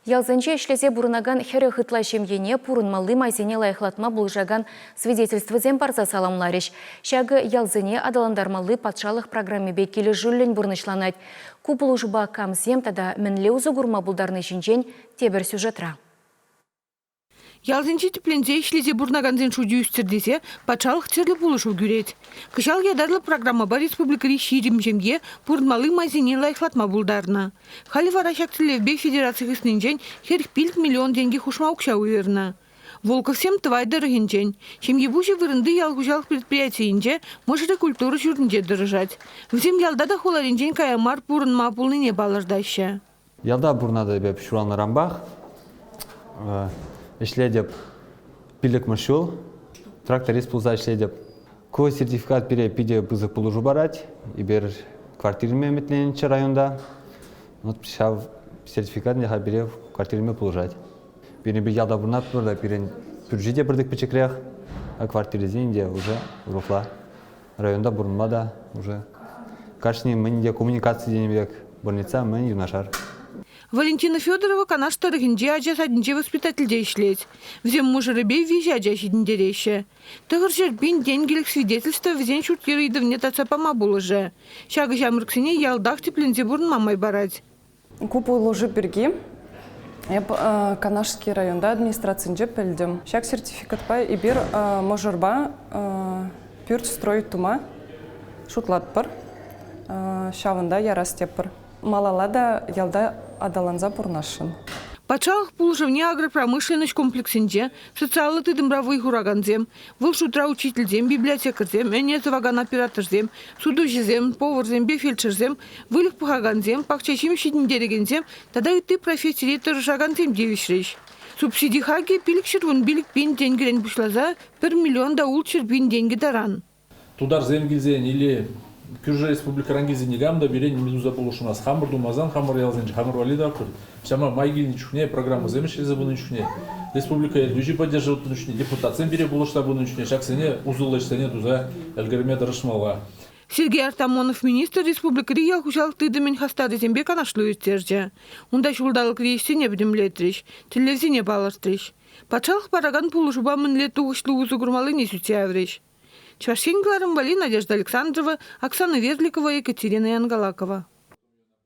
Ялсенче ӗҫлесе пурӑнакан 40 ытла ҫемьене пурӑнмалли майсене лайӑхлатма пулӑшакан свидетельствӑсем парса саламларӗҫ. Ҫакӑ ялсене аталантармалли патшалӑх программипе килӗшӳллӗн пурнӑҫланать. Ку пулӑшупа камсем тата мӗнле усӑ курма пултарни ҫинчен тепӗр сюжетра. Ялсенче тӗпленсе ӗҫлесе пурӑнакансен шучӗ ӳстӗр тесе патшалӑх тӗрлӗ пулӑшу кӳрет. Кӑҫал ятарлӑ программӑпа республикӑри 20 ҫемье пурӑнмалли майсене лайӑхлатма пултарнӑ. Халӗ вара ҫак тӗллевпе федераци хыснинчен 45 миллион тенкӗ хушма укҫа уйӑрнӑ. Волковсем Тӑвай тӑрӑхӗнчен. Ҫемье пуҫӗ вырӑнти ял хуҫалӑх предприятийӗнче, мӑшӑрӗ культура ҫуртӗнче тӑрӑшать. Вӗсем ялта та хуларинчен кая мар пурӑнма пулнине палӑртаҫҫӗ. Ялта пурӑнатӑп эп ҫуралнӑранпах. Ӗҫлетӗп пиллӗкмӗш ҫул. Тракторист пулса ӗҫлетӗп. Ку сертификат пире питӗ пысӑк пулӑшу парать. Эпир квартир илме ӗмӗтленнӗччӗ районта. Вот ҫав сертификат ӗнтӗ пире квартир илме пулӑшать. Пирӗн пир ялта пурӑнатпӑр та пирӗн пӳрчӗ те пӗртек пӗчӗкрех, а квартирӗсен те уже урӑхла. Районта пурӑнма та уже кашни мӗн те коммуникаци тенӗ пек больница мӗн юнашар. Валентина Федорова Канаш тӑрӑхӗнчи ача садӗнче воспитательте ӗҫлет. Вӗсем мӑшӑрӗпе виҫӗ ача ҫитӗнтереҫҫӗ. 900 тенкӗлӗх свидетельство вӗсен ҫурт-йӗр ыйтӑвне татса пама пулӑшӗ. Ҫакӑ ҫамрӑксене ялтах тӗпленсе пурӑнма май парать. Ку пулӑшу пирки эп Канашский районта администрацинче пӗлтӗм. Ҫак сертификатпа эпир мӑшӑрпа пӳрт строить тума шутлатпӑр. Ҫавӑнта ярас теппӗр. Малалла та ялта аталанса пурӑнасшӑн. Патшалӑх пулӑшӑвне агропромышленноҫ комплексӗнче, социаллӑ тытӑмра вӑй хуракансем, Вӑл шутра учительсем, библиотекарьсем, ӗне тӑвакан операторсем, сутуҫӑсем, поварсемпе фельдшерсем, выльӑх пӑхакансем, пахча-ҫимӗҫ ҫитӗнтерекенсем тата ытти профессире тӑрӑшакансем тивӗҫрӗҫ. Субсиди хакӗ 515 пин тенкӗрен пуҫласа 1 миллион та 600 пин тенкӗ таран. Тутарсем килсен или кӳршӗ республикӑран килсен никам та пире нимӗн туса пулӑшмасть. Хамӑр тумасан хамӑр ялсенче хамӑр валли тӑватпӑр. Ҫавна май килнӗ чухне, программӑсем ӗҫлесе пынӑ чухне, республика ертӳҫи поддерживать тунӑ чухне, депутатсем пире пулӑшса пынӑ чухне ҫаксене усӑллӑ ӗҫсене туса ӗлкӗрме тӑрӑшмалла. Сергей Артамонов министр республикӑри ял хуҫалӑх тытӑмӗн хастарӗсемпе канашлу ирттерчӗ. Унта ҫулталӑкри ӗҫсене пӗтӗмлетрӗҫ, тӗллевсене палӑртрӗҫ. Патшалӑх паракан пулӑшупа мӗнле тухӑҫлӑ усӑ курмаллине сӳтсе яврӗҫ. Чӑваш Ен кӑларӑм валли Надежда Александрова, Оксана Верликова, Екатерина Янгалакова.